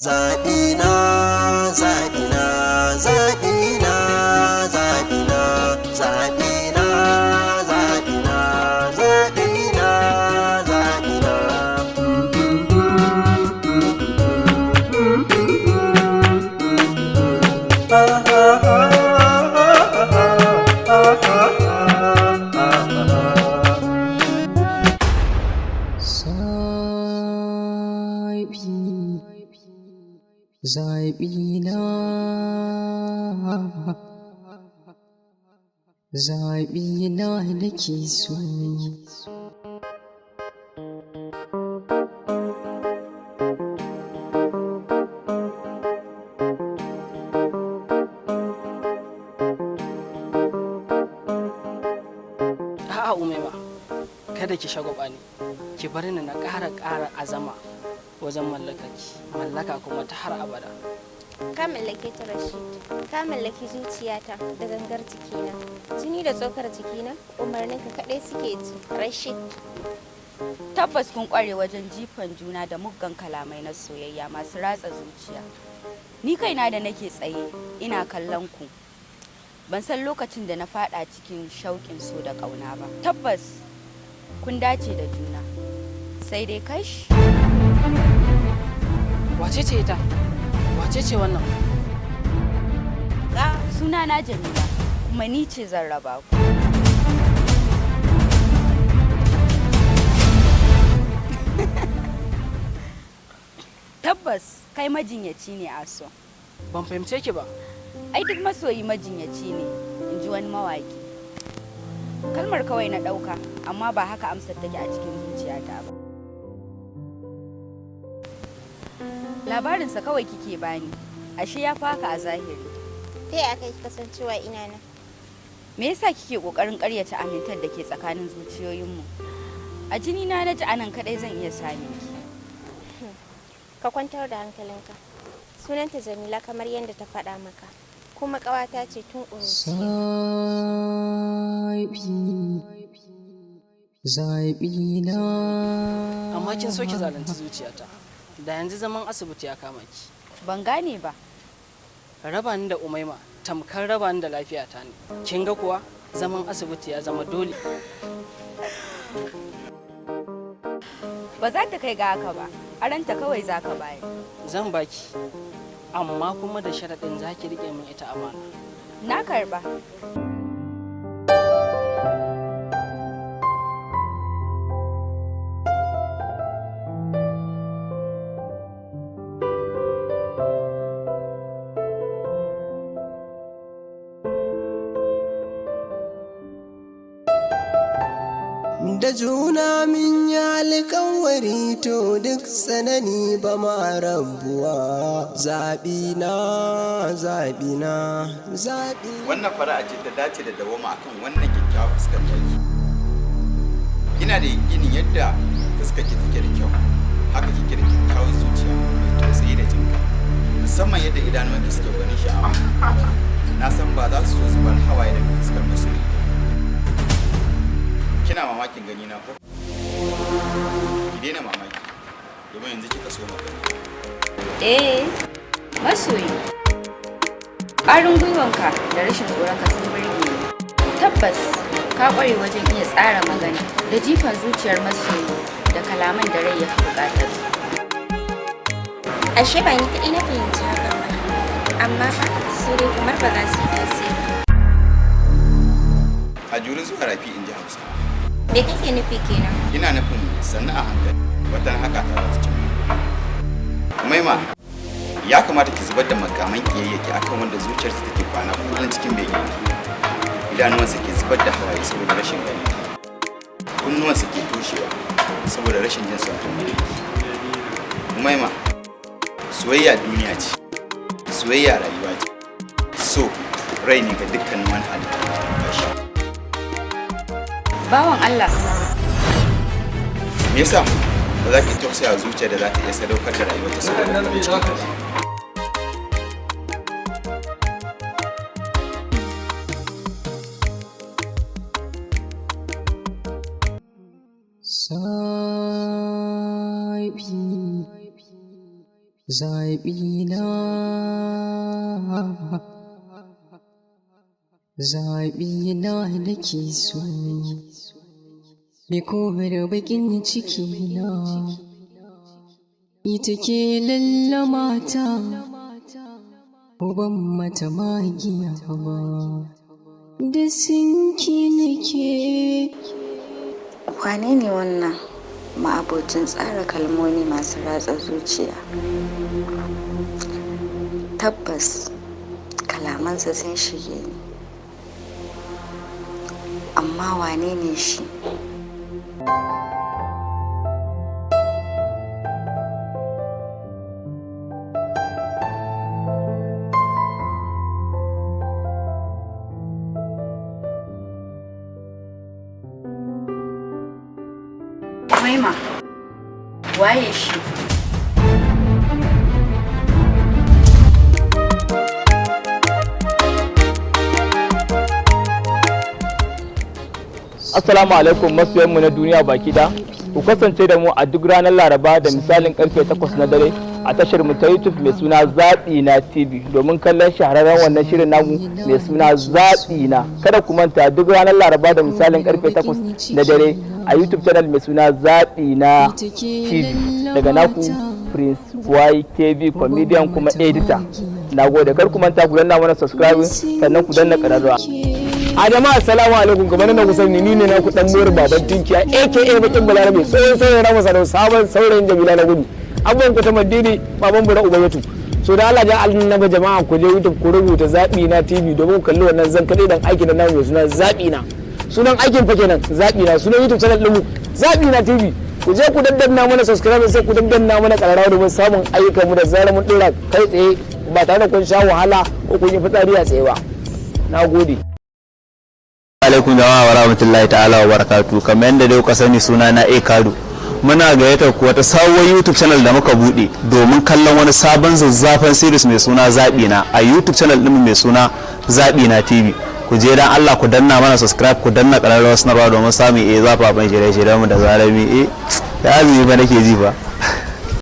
Zaɓina, zaɓina, zaɓina, zaɓina, zaɓina, zaɓina, zaɓina, zaɓina. Zaɓi, zaɓina, zaɓina nake so. A'a Umaima, kada ki shagwaba ni. Ki bar ni na ƙara ƙara azama wajen mallakar ki, mallaka kuma ta har abada. Ka mallake ta, Rashid. Ka mallaki zuciyata da gangar jikina. Jini da tsokar jikina umarninka kaɗai suke ji. Rashid. Tabbas kun kware wajen jifan juna da muggan kalamai na soyayya masu ratsa zuciya. Ni kaina da nake tsaye ina kallon ku. Ban san lokacin da na fada cikin shauƙin so da ƙauna ba. Tabbas kun dace da juna. Sai dai kash. Wace ce ita? Wace ce wannan? Suna na Jamila, kuma ni ce zan raba ku. Tabbas kai majinyaci ne, Aso. Ban fahimce ki ba. Ai duk masoyi majinyaci ne, in ji wani mawaki. Kalmar kawai na ɗauka, amma ba haka amsar take a cikin zuciyata ba. Labarinsa kawai kike bani, ashe ya fi haka a zahiri. Ta yaya aka yi kasancewa ina nan? Me yasa kike kokarin ƙaryata amintar da ke tsakanin zuciyoyinmu? A jini na naji anan kadai zan iya same ki. Ka kwantar da hankalinka. Sunanta Jamila kamar yadda ta faɗa maka. Kuma ƙawata ce tun ƙuruciya. Zaɓi, zaɓina. Amma kin so ki zalunci zuciyata. Da yanzu zaman asibiti ya kama ki. Ban gane ba. Raba ni da Umaima tamkar raba ni da lafiyata ne. Kin ga kuwa zaman asibiti ya zama dole. Ba za ta kai ga haka ba. Aranta kawai za ka bayar. Zan baki, amma kuma da sharaɗin za ki riƙe min ita amana. Na karba. Da juna min yi alkawari, to duk tsanani ba ma rabuwa. Zaɓi na, zaɓi na, zaɓi. Wannan fara'a ce ta dace da dawama akan wannan kyakkyawar fuskar taki. Ina da yakinin yadda fuskar ki take da kyau, haka kike da kyakkyawar zuciya mai tausayi da jinka, musamman yadda idanuwanki suke gwanin sha'awa. Na san ba za su so zubar hawaye daga fuskar masoyi. Kina mamakin gani na ko? Ki daina mamaki, domin yanzu kika so magana. Eh, masoyi. Ƙwarin gwiwanka da rashin tsoronka sun burge ni. Tabbas ka ƙware wajen iya tsara magana da jifan zuciyar masoyi da kalaman da rai ya fi buƙatar su. Ashe ba ni kaɗai na fahimci hakan ba. Amma fa sai dai kamar ba za su yi tasiri. A juri zuwa rafi, in ji Hausa. Me kake nufi kenan? Ina nufin sannu a hankali watan haka ta za su cimma. Maima, ya kamata ki zubar da makaman kiyayyaki akan wanda zuciyarsa take kwana kullum cikin begen ki. Idanuwansa ke zubar da hawaye saboda rashin gani, kunnuwansa ke toshewa saboda rashin jin sautin muryarki. Maima, soyayya duniya ce, soyayya rayuwa ce, so rai ne ga dukkanin wani halitta da ke numfashi. Bawan Allah, Me yasa ba za ki tausaya zuciya da za ta iya sadaukar da rayuwarta saboda farin ciki ba? Zaɓi, Zaɓina, zaɓina nake so, me kore baƙin ciki na, ita ke lallamata, uban mata magiya ba, da sinki nake. Wane ne wannan ma'abocin tsara kalmomi masu ratsa zuciya? Tabbas kalamansa sun shige ni, amma wane ne shi? Maima, waye shi? Assalamu alaikum masoyanmu na duniya baki da ku kasance da mu a duk ranar Laraba da misalin karfe 8 na dare a tashar mu ta YouTube mai suna Zaɓi na TV domin kallon shahararren wannan shirin namu mai suna Zaɓi na. Kada ku manta, duk ranar Laraba da misalin karfe 8 na dare a YouTube channel mai suna Zaɓi na TV, daga naku Prince YKB, comedian kuma editor. Na gode, kar ku manta ku danna mana subscribe, sannan ku danna ƙararrawa. A jama'a, assalamu alaikum. Kamar na kusan ni ne naku dan Mayar Baban Tinkiya, aka Bakin Balarabe, tsohon saurayin Rama Sadau, sabon saurayin Jamila na Gudu, abubuwan ku ta Madini, baban Bura Ubayatu. So da Allah ja annaba, jama'a, ku je YouTube ku rubuta Zabi Na TV domin ku kalli wannan zan kadai dan aikin da namu mai suna Zabi Na. Sunan aikin fa kenan Zabi Na, sunan YouTube channel ɗinmu Zabi Na TV. Ku je ku daddanna mana subscribe, sai ku daddanna mana kararrawa domin samun ayyukan mu da zarar mun dora kai tsaye, ba tare da kun sha wahala ko kun yi fitsari a tsaye ba. Na gode. Alaikum jama'a wa rahmatullahi ta'ala wa barakatu. Kamar yadda dai kuka sani, suna na Ekado. Muna gayyatar ku wata sabuwar YouTube channel da muka bude domin kallon wani sabon zazzafan series mai suna Zaɓi Na a YouTube channel ɗin mai suna Zaɓi Na TV. Ku je dan Allah ku danna mana subscribe, ku danna ƙararrawar sanarwa domin samun zafafan shirye-shiryen mu da zarar mu ya azumi ba nake ji ba.